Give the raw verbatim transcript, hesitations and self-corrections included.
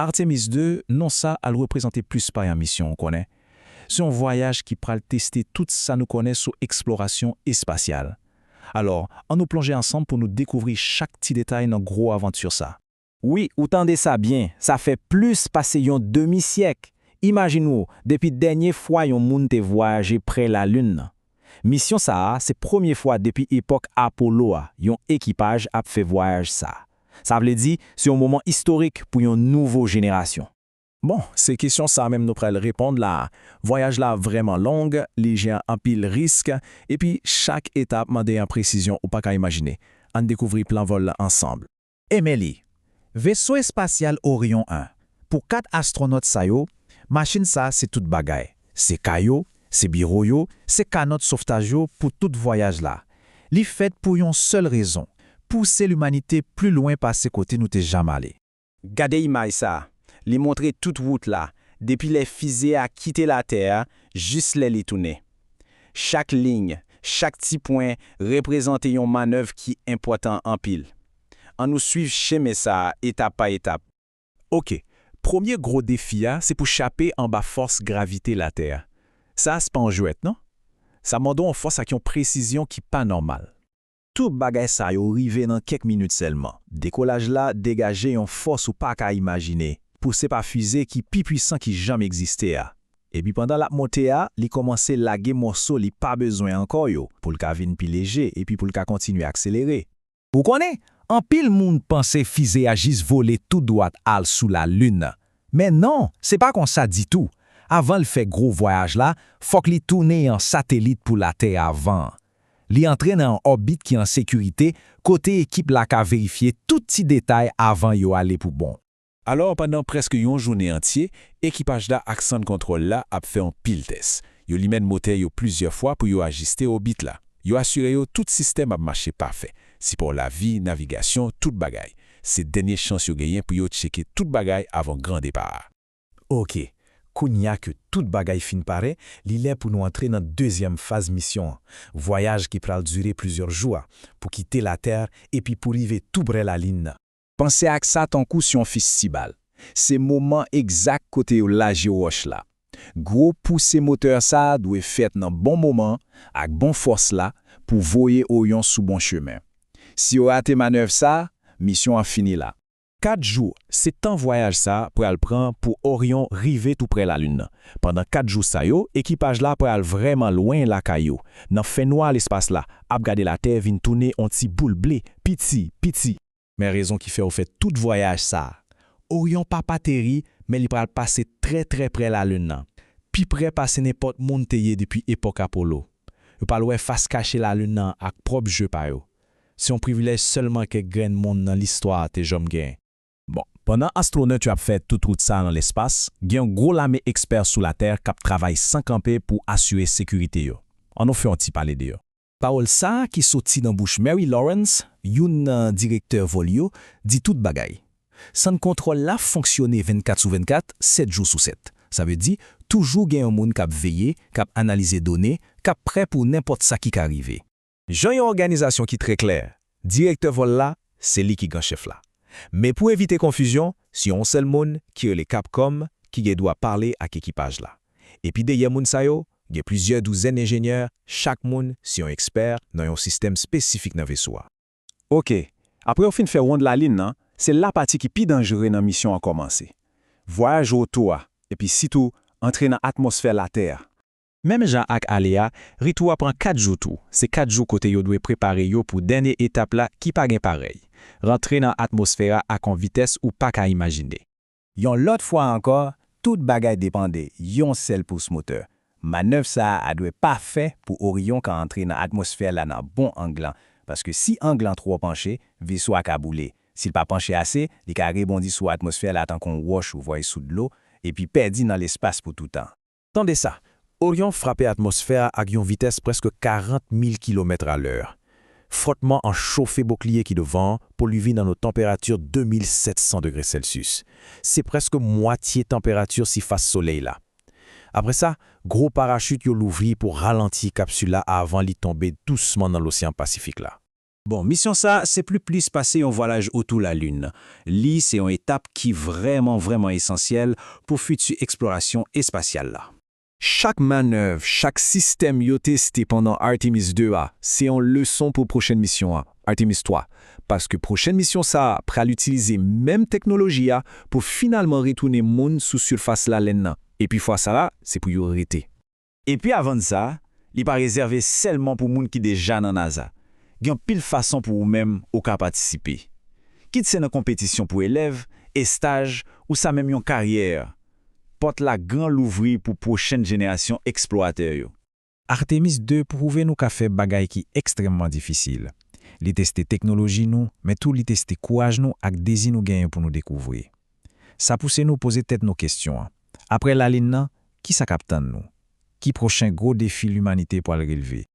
Artemis de, non sa al reprezante plis pay an misyon, ou konnen. Se yon vwayaj ki pral teste tout sa nou konnen sou eksplorasyon espasyal. Alò, ann nou plonje ansanm pou nou dekouvri chak ti detay nan gwo avanti sa. Wi, ou tande sa byen, sa fè plis pase yon demi syèk! Imajine w, depi dènye fwa yon moun te vwayaje prè Lalin nan. Misyon sa a, se premye fwa depi epòk Apollo a, yon ekipaj ap fè vwayaj sa. Sa vle di, se yon moman istorik pou yon nouvo jenerasyon. Bon, se kesyon sa menm nou pral reponn la a. Vwayaj la vrèman long, li gen anpil risk, epi chak etap mande yon presizyon ou pa ka imajine. Ann dekouvri plan vòl la ansanm. Emily, veso espasyal Orion en. Pou kat astwonòt sa yo, machin sa se tout bagay. Se kay yo, se biwo yo, se kanòt sovtaj yo pou tout vwayaj la. Li fèt pou yon sèl rezon, pouse limanite pli lwen pase kote nou te janm ale. Gade imaj sa a. Li montre tout wout la, depi lè fize a kite Latè a jis lè li tounen. Chak liy, chak ti pwen reprezante yon mannèv ki enpòtan anpil. Ann nou swiv chemen sa a etap pa etap. Oke, premye gwo defi a se pou chape anba fòs gravite Latè a. Sa a se pa yon jwèt, non. Sa mande yon fòs ak yon presizyon ki pa nòmal. Tout bagay sa yo rive nan kèk minit sèlman. Dekolaj la degaje yon fòs ou pa ka imajine, pouse pa fize ki pi pwisan ki janm egziste a. Epi pandan l ap monte a, li kòmanse lage mòso li pa bezwen ankò yo, pou l ka vin pi leje epi pou l ka kontinye akselere. Ou konnen, anpil moun panse fize a jis vole tou dwat al sou Lalin nan. Men non, se pa konsa ditou. Avan l fè gwo vwayaj la, fòk li tounen an satelit pou Latè avan. Li antre nan yon òbit ki an sekirite, kote ekip la ka verifye tout ti detay avan yo ale pou bon. Alò, pandan prèske yon jounen antye, ekipaj la ak sant kontwòl la ap fè yon pil tès. Yo limen motè yo plizyè fwa pou yo ajiste òbit la. Yo asire yo tout sistèm ap mache pafè. Sipò lavi, navigasyon, tout bagay. Se dènye chans yo genyen pou yo tcheke tout bagay avan gran depa a. Oke, kounye a ke tout bagay fin pare, li lè pou nou antre nan dezyèm faz misyon an, vwayaj ki pral dire plizyè jou a, pou kite Latè epi pou rive tou prè Lalin nan. Panse ak sa tankou se yon festibal. Se moman egzak kote yo laje wòch la. Gwo pouse motè sa a dwe fèt nan bon moman ak bon fòs la pou voye Orion sou bon chemen. Si yo rate mannèv sa a, misyon an fini la. Kat jou, se tan vwayaj sa a pral pran pou Orion rive tou prè Lalin nan. Pandan kat jou sa yo, ekipaj la pral vrèman lwen lakay yo, nan fènwa lespas la, ap gade Latè vin tounen yon ti boul ble, piti, piti. Men rezon ki fè yo fè tout vwayaj sa a. Orion p ap ateri, men li pral pase trè, trè prè Lalin nan. Pi prè pase nenpòt moun te ye depi epòk Apollo. Yo pral wè fas kache Lalin nan ak pwòp je pa yo. Se yon privilèj sèlman kèk grenn moun nan listwa te janm genyen. Bon, pandan astwonòt yo ap fè tout wout sa a nan lespas, gen yon gwo lame ekspè sou Latè k ap travay san kanpe pou asire sekirite yo. Ann nou fè yon ti pale de yo. Pawòl sa a ki soti nan bouch Mary Lawrence, youn nan direktè vòl yo, di tout bagay. Sant kontwòl la fonksyone vennkat sou vennkat, sèt jou sou sèt. Sa vle di, toujou gen yon moun k ap veye, k ap analize done, k ap prè pou nenpòt sa ki ka rive. Jan yon òganizasyon ki trè klè, direktè vòl la, se li ki gran chèf la. Men pou evite konfizyon, se yon sèl moun ki rele Capcom ki gen dwa pale ak ekipaj la. Epi dèyè moun sa yo, gen plizyè douzèn enjenyè, chak moun se yon ekspè nan yon sistèm espesifik nan veso a. Oke, apre yo fin fè wonn Lalin nan, se la pati ki pi danjere nan misyon an kòmanse. Vwayaj retou a, epi sitou antre nan atmosfè Latè a. Menm jan ak ale a, retou a pran kat jou tou. Se kat jou kote yo dwe prepare yo pou dènye etap la ki pa gen parèy. Rantre nan atmosfè a ak yon vitès ou pa ka imajine. Yon lòt fwa ankò, tout bagay depann de yon sèl pous motè. Mannèv sa a dwe pafè pou Orion ka antre nan atmosfè la nan bon ang lan, paske si ang lan twò panche, veso a ka boule. Si l pa panche ase, li ka rebondi sou atmosfè la tankou yon wòch ou voye sou dlo, epi pèdi nan lespas pou toutan. Tande sa, Orion frape atmosfè a ak yon vitès prèske karant mil kilomèt alè. Fwòtman an chofe bokliye ki devan an pou li vin nan yon tanperati de mil sèt san degre Celsius. Se prèske mwatye tanperati sifas Solèy la. Apre sa, gwo parachit yo louvri pou ralanti kapsil la avan li tonbe dousman nan Loseyan Pasifik la. Bon, misyon sa a se pli plis pase yon vwayaj otou Lalin. Li se yon etap ki vrèman, vrèman esansyèl pou fiti eksplorasyon espasyal la. Chak mannèv, chak sistèm yo teste pandan Artemis de a, se yon leson pou pwochèn misyon an, Artemis twa. Paske pwochèn misyon sa a pral itilize menm teknoloji a pou finalman retounen moun sou sifas Lalin nan. Epi fwa sa a, se pou yo rete. Epi avann sa, li pa rezève sèlman pou moun ki deja nan NASA. Gen anpil fason pou ou menm ou ka patisipe. Kit se nan konpetisyon pou elèv, estaj, ou sa menm yon karyè, pòt la gran louvri pou pwochèn jenerasyon eksplowatè yo. Artemis de pwouve nou ka fè bagay ki ekstrèmman difisil. Li teste teknoloji nou, men tou li teste kouraj nou ak dezi nou genyen pou nou dekouvri. Sa pouse nou poze tèt nou kesyon an. Apre Lalin nan, ki sa k ap tann nou? Ki pwochen gwo defi limanite pral relve?